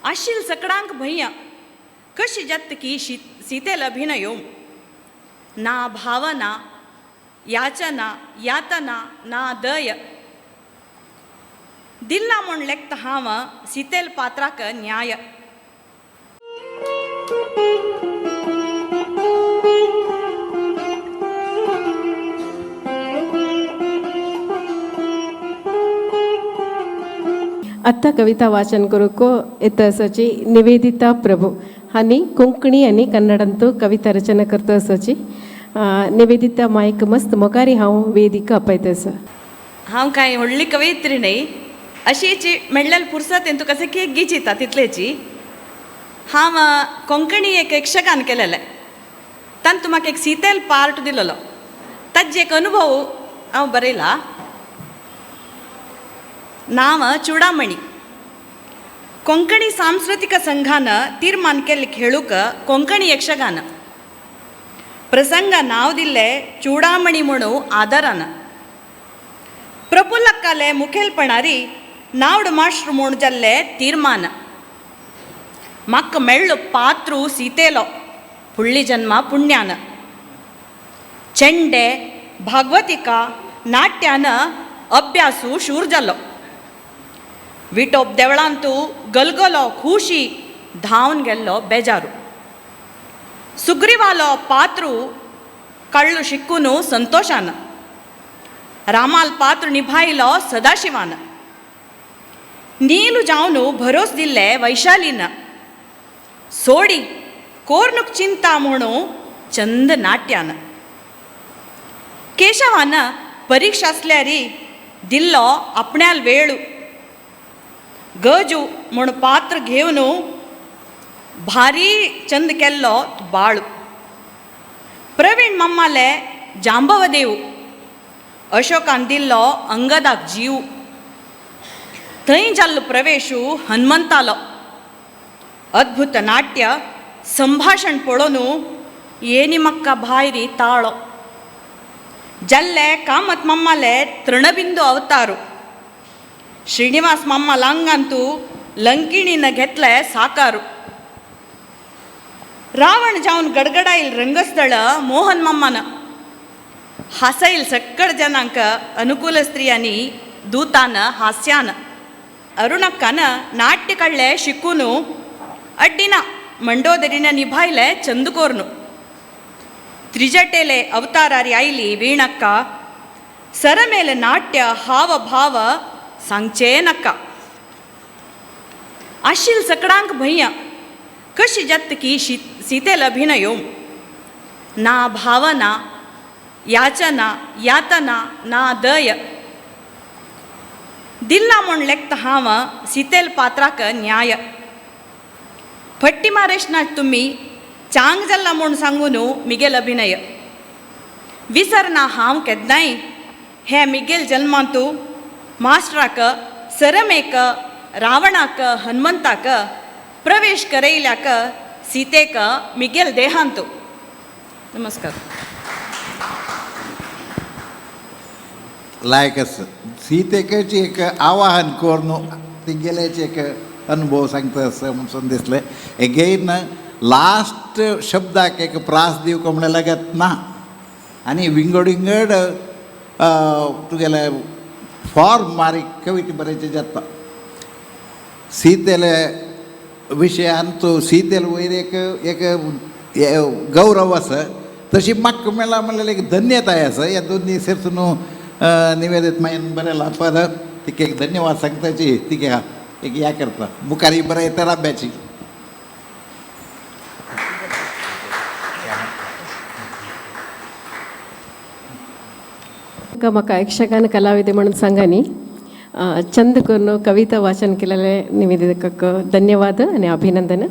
आशील सकडांक भंय कशी जात की सीतेल अभिनयो ना भावना याचना यातना ना दय दिल्ला म्हूण लेखता हांव सीतेल पात्राक न्याय. आत्तां कविता वाचन करूंक येता आसाची निवेदिता प्रभू हांणी कोंकणी आनी कन्नडांतू कविता रचना करता आसाची. निवेदिता मायक मस्त मोगारी हांव वेदिका आपयता आसा. हांव कांय व्हडली कवयित्री न्हय, अशीची मेळ्ळेल पुरसत तुका की गिचिता तितलेची. हांव कोंकणी एक यक्षगान केलेलें, तांतू म्हाका एक सीतेल पार्ट दिलेलो, ताजे एक अनुभव हांव बरयला. नांव चुडामणी. कोंकणी सांस्कृतिक संघान तीर्मान केल्ले खेळूक कोंकणी यक्षगान प्रसंग नांव दिल्ले चुडामणी म्हणू आदरान. प्रफुल्लक्काले मुखेलपणारी नावड मास्टर म्हूण जाल्ले तीर्मान. म्हाका मेळ्ळो पात्रू सीतेलो फुडली जन्मा पुण्यान. चेंडे भागवतिका नाट्यान अभ्यासू शूर जालो. विटोप देवळांतू गलगलो खुशी धांवन गेल्लो बेजारू. सुग्रीवालो पात्रू कळ्ळू शिकून संतोषान. रामाल पात्र निभायलो सदाशिवान. नीಲು जावन भरोस दिल्ले वैशालीन. सोडी कोर्नुक चिंता म्हणू चंद नाट्यान. केशवान परीक्षा आसल्यारी दिल्लो आपण्याल वेळू. गजू म्हूण पात्र घेवन भारी चंद केल्लो बाळू. प्रवीण मम्माले जांबवदेव अशोकान दिल्लो अंगदाक जीव. थंय जाल्लो प्रवेशू हनुमंतालो. अद्भुत नाट्य संभाशण पळोवन येनी म्हाका भायरी ताळो. जाल्ले कामत मम्माले तृणबिंदू अवतारू. श्रीनिवास मम्मा लांगांतू लंकिणीन घेतले साकारू. रावण जावन गडगडायल रंगस्थळ मोहन मम्मान. हासयल सक्कड जनांक अनुकूल स्त्रियांनी दूतान हास्यान. अरुणक्कान नाट्य काडले शिकून अड्डिना मंडोदरीन निभायले चंदकोर्नु. त्रिजटेले अवतारारी आयली वीणक्का सर ಮೇಲೆ नाट्य हाव भाव सांगचे नक्का. आशील सकडांक भंय कशी जात की सीतेल अभिनयो ना भावना याचना यातना ना दय दिल्ला म्हूण लेखता हांव सीतेल पात्राक न्याय. फट्टी मारेश ना तुमी चांग जाल्ला म्हूण सांगून मिगेल अभिनय विसरना हांव केन्नाय हे मिगेल जल्मांतू मास्टराक सरमेक रावणाक हनुमंताक प्रवेश करयल्याक सीतेक मिगेल देहांतू. नमस्कार. लायक आसा सीतेकच एक आवाहन करून तिगेलेच एक अनुभव सांगता आसा म्हणून दिसलें. एगेन लास्ट शब्दाक एक प्रास दिवंक म्हणल्यार लागत ना आनी विंगड विंगड तुगेले फॉर्म मारी कविता बरयचे जाता. सीतेले विशयान तूं सीतेल वयर एक एक गौरव आसा, तशी म्हाका मेळ्ळा म्हणल्यार एक धन्यताय आसा. ह्या दोनी सेर्सून निवेदित मायन बरयला परत तिका एक धन्यवाद सांगताची तिका एक या करता मुखार बरयता राब्याची. म्हाका यक्षगान कलाविदे म्हणून सांगा न्ही. चंद करून कविता वाचन केलेले निवेदिकाक धन्यवाद आनी अभिनंदन.